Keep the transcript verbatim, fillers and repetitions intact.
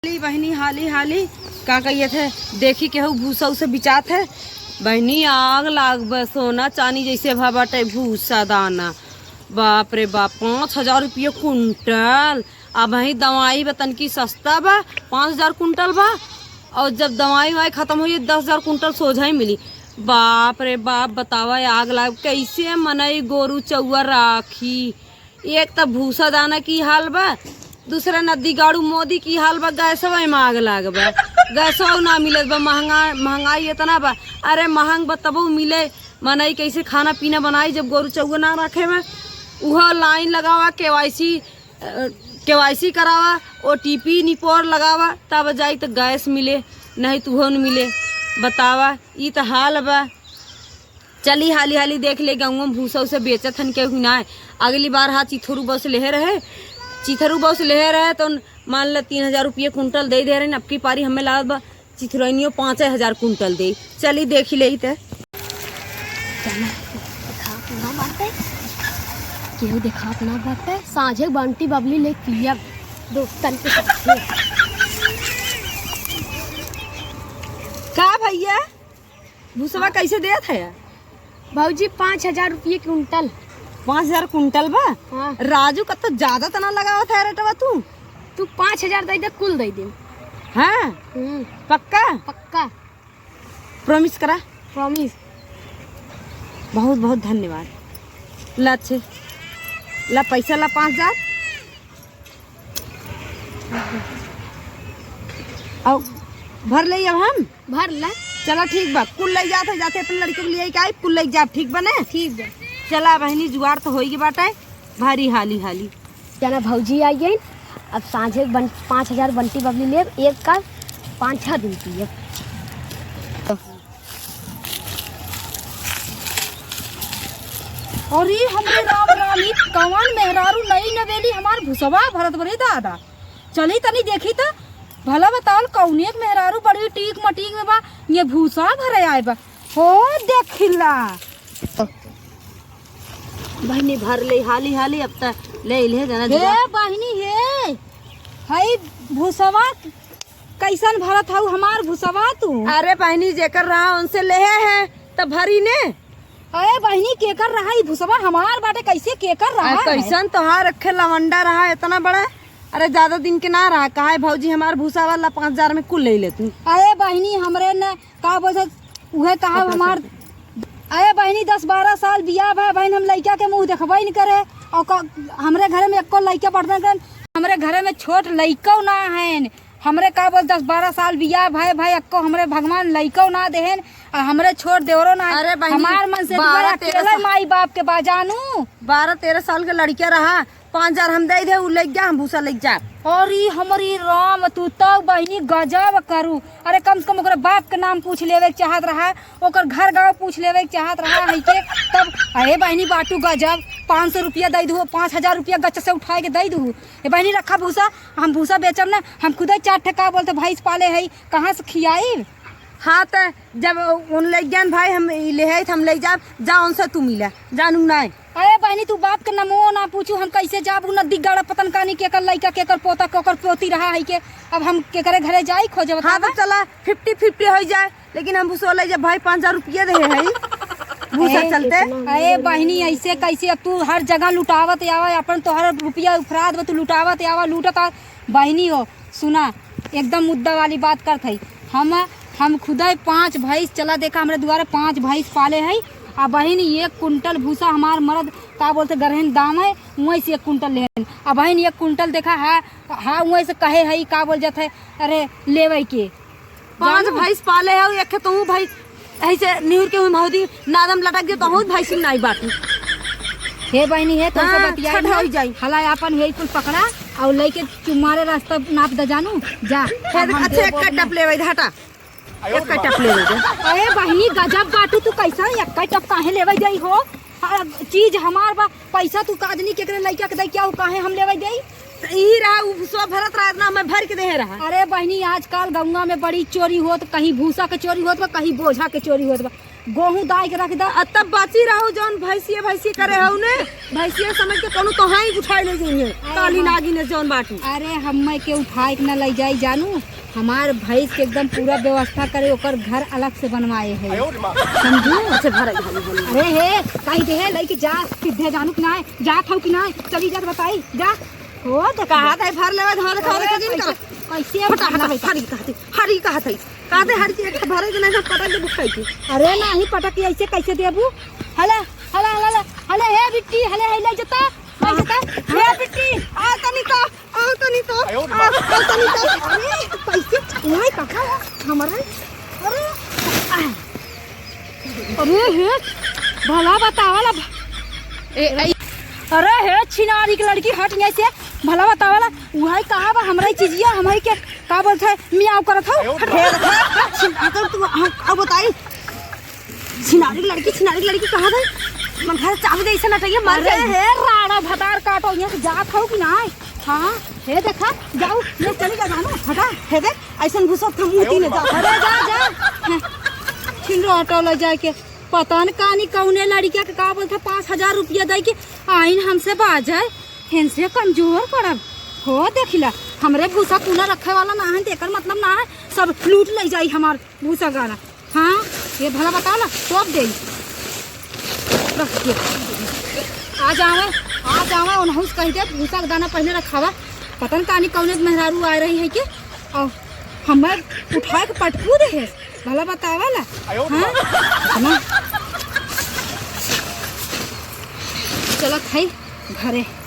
हाली बहिनी, हाली, हाली, का कहिए थे, देखी केहू भूसा उसे बिचात है। बहिनी, आग लाग बा, सोना चानी जैसे भा बाटे भूसा दाना। बाप रे बाप, पाँच हजार रुपये कुंटल। अब वही दवाई बा, तनकी सस्ता बा, पाँच हजार कुंटल बा। और जब दवाई वाई खत्म होई, दस हजार कुंटल सोझा ही मिली। बाप रे बाप, बतावा, आग लाग, कैसे मनई गोरू चौआ राखी? एक त भूसा दाना की हाल बा, दूसरा नदी गाड़ू मोदी की हाल बा, गैसवा में आग लाग बा, गैसवा ना मिलत बा, महंगा, महंगाई इतना बा। अरे महंग बा तबो मिले, मनई कैसे खाना पीना बनाई जब गोरू चौआ ना रखे में? उहो लाइन लगावा, केवाईसी, अ, केवाईसी करावा, ओटीपी निपोर लगावा, तब जाई त गैस मिले, नहीं त उहो न मिले। बतावा, ई त हाल बा। चली हाली हाली देख ले, गाँव में भूसा उसा बेचत हन केहू ना। अगली बार हाँ चिथरू बस लेहे रहे, चिथरू बस लेहे रहे तो मान ल तीन हजार रुपये कुंटल दे दे रहे, अब की पारी हमें लागत बा चिथरैनियो पाँच हजार कुंटल दे। चली देखी ले ते। जाना, देखात ना बाटे, केहू देखात ना बाटे, साँझे बंटी बबली ले पियब दोस्तन के साथे। का भैया, भूसवा कैसे देत है? भौजी, पाँच हजार रुपये कुंटल। पाँच हजार कुंटल बा? हाँ। राजू, कत्तो ज्यादा तना लगावत है रेटवा तू। तू पाँच हजार दे दे, कुल दे दे। हाँ? हम्म। पक्का? पक्का। प्रॉमिस करा। प्रॉमिस। बहुत बहुत धन्यवाद। ला अच्छे, ला पैसा ला पाँच हजार। आओ, भर ले अब हम। भर ले। चला ठीक बा, कुल ले जात है, जाते अपने लड़के को ले आई, कुल ले जाब, ठीक बा ने? ठीक बा। चला बहिनी, जुआर तो होई के बाटे, भारी हाली हाली। जाना भौजी आई गई, अब साँझे बन-, पाँच हजार बंटी बबली लेब, एक का पाँच छह दिन पियब। अरे हमरे राम राम, ई कवन मेहरारू नई नवेली हमार भूसवा भरत बा रे दादा। चली तनी देखी त, भला बतावल कौने एक मेहरारू बड़ी टीक मटीक में बा, ये भूसा भरे आए बा। हो देखिला। बहिनी भर ले हाली हाली, अब त ले ले जना जुआ। हे बहिनी हे, हई भूसवा कैसन भरत हऊ हमार भूसवा तू? अरे बहिनी, जेकर रहा उनसे लेहे हैं, त भरी ने। अरे बहिनी, केकर रहा ई भूसवा? हमार बाटे, कैसे केकर रहा आ, है? कैसन तोहार रखे लवंडा रहा इतना बड़ा? अरे ज्यादा दिन के ना रहा, कहा है भौजी हमार भूसा वाला पाँच हजार में कुल ले ले तू। अरे बहिनी, हमरे न का बोलत, उहे कहा हमार, अरे बहिनी, दस बारह साल बियाह भा बहिन, हम लइका के मुँह देखबे न करे। और का, हमरे घरे में एको लइका पढ़बे न करे, हमरे घरे में छोट लइको ना है। हमरे का बोल, दस बारह साल बियाह भए, भए, अक्को हमरे भगवान लइको ना देहेन, आ हमरे छोट देवरो ना। अरे बहिनी, हमार मन से बारह दुआरे तेरह अकेले साल, माई बाप के बा जानू। बारह तेरह साल के लड़का रहा, पाँच हजार हम दे दे, उ लेके जा, हम भूसा लेके जा। अरे हमरी राम, तू तो बहिनी गजब करू। अरे कम से कम ओकरे बाप के नाम पूछ लेवे के चाहत रहा, ओकर घर गाँव पूछ लेवे के चाहत रहा है के, तब अरे बहिनी बाटू गजब, पाँच सौ रुपया दे दू, पाँच हजार रुपया गच से उठाए के दे दू। ए बहिनी, रखा भूसा, हम भूसा बेचब ना, हम खुदे चार ठे का बोलते भैंस पाले हई, कहाँ से खियाई? हाँ, त जब उन ले जान भाई, हम ई ले है, हम ले जाब, जा उनसे तू मिला, जानू नाय। अरे बहिनी, तू बाप के नमो ना पूछू, हम कैसे जाब? उ नदी गाड़ा पतन कानी केकर लइका, केकर पोता, केकर पोती रहा है के, अब हम केकरे घरे जाई खोजे, हाँ, बतावा? तो चला, फिफ्टी फिफ्टी हो जाए। लेकिन हम भूसवा ले जाब भाई, पाँच हजार रुपया दे है भूसा ए, चलते। अरे बहिनी, ऐसे कैसे? अब तू हर जगह लुटावत आवा, अपन तोहर रुपया उफरात बा, तू लुटावत आवा, लूटत आ। बहिनी हो, सुना, एकदम मुद्दा वाली बात करत हई। हम, हम खुदे पाँच भैंस, चला देखा, हमरे दुआरे पाँच भैंस पाले हई। आ बहिनी, एक कुंटल भूसा हमार मरद का बोलते गरहन दाम है, वहीं से एक कुंटल लेहन। आ बहिनी, एक कुंटल देखा है, हाँ, वहीं से कहे हई, का बोल जात है, अरे, लेवे के। पाँच जानू? भैंस पाले हऊ, एक तू भाई ऐसे निहुर के हुई महोदी नादम लटक गए, तो हूँ भैंस नाई बाटू। हे बहिनी, हे, तो हाँ, बतियाई छठ ना। होई जाई। हला आपन हे कुल पकड़ा और लेके चुमारे रास्ता नाप द जानू, जा। हे अब हम अच्छा, देबो एक ना। टप लेवे, हटा। एक टप लेवे दे। अरे बहिनी, गजब बाटू तू, कैसा एक टप काहे लेवे जाई हो? आ, चीज हमार बा, पैसा तू काजनी केकरे लइका के दे, क्या हो, काहे हम लेवे जाई? त ई रहा, उ भूसवा भरत रहा, इतना हमें भर के देहे रहा। अरे बहिनी, आजकल गौवा में बड़ी चोरी होत, कहीं भूसा के चोरी होत बा, कहीं बोझा के चोरी होत बा। गोहूँ दाइ के रख द। आ तब बाची रहू जौन भैंसिया भैंसी करे हऊ ने, भैंसिया समझ के कौनो तोहाई उठाए ले जइहे। अरे काली हाँ। नागिन है जौन बाटी। अरे हम्मे के उठाए के न लइ जाई जानू, हमार भैंस के एकदम पूरा व्यवस्था करे, ओकर घर अलग से बनवाए है। समझू? अच्छा, भरा जाई, भरा जाई। अरे हे, कहि दे हे, लइके जा, सीधे जानू कि नाय, जात हऊ कि नाय, चली जात बताई, जा। हो, देख कहा ले। था, भर लेवे, धरे, धरे, अरे, के जिन कर। कैसे, कैसे फटा, भर हटा, लेवे? हरी कहत है, हरी कहत है। कहत है, हरी के एक भरे के नहीं, सब पटा के बुखाई के। अरे, नहीं पटा के ऐसे कैसे देबू? हले, हले, हले, हले, हले, हे बिट्टी, हले, हे ले जता, ले जता, हे बिट्टी, आ तनी तो, आ तनी तो, आयो रे आ, बाप। आ तनी तो। अरे, कैसे, नहीं पटा है, हमारे, अरे, आ। अरे हे, भला बतावला भ-, ए, ए, अरे हे, छिनारी के लड़की, हट यहाँ से। भला बतावला, उहइ कहा बा हमरा ई चिजिया, हमही के का बोलत है, मियाव करत हौ। अरे हे, छिन-, अगर तू, हम, अब बताई, छिनारी के लड़की, छिनारी के लड़की कहा गई? मन घर चाबी दे, ऐसे नटैया मर अरे जाई। हे, राड़ा भतार काटो, यहाँ से जात हौ कि नाय? हाँ, हे देखा, जाऊ, ये चली जा, जानो, हटा, हे देख, ऐसन घुसत हम मुंह तीने जा। अरे जा, जा। हैं, छिनरो हटो ले जाए के। पता न कानी कौने लड़किया के का बोलत है, पाँच हजार रुपया दे के आइन हमसे बाजे, इनसे कमजोर पड़ब। हो देखिला, हमरे भूसा कूना रखे वाला ना है, तो एकर मतलब ना है सब लूट ले जाई हमार भूसा गाना। हाँ, ये भला बताओ ला, टोप दे। रख के। आ जावे, आ जावे, उनहूस कहि दे, भूसा के दाना पहिले रखावा। पता न कानी कौने मेहरारू आ रही है कि, और हमें उठाए के पटकू दे है। भला बतावा ला। आयो रे हाँ? बाप। ना। चलत है घरे।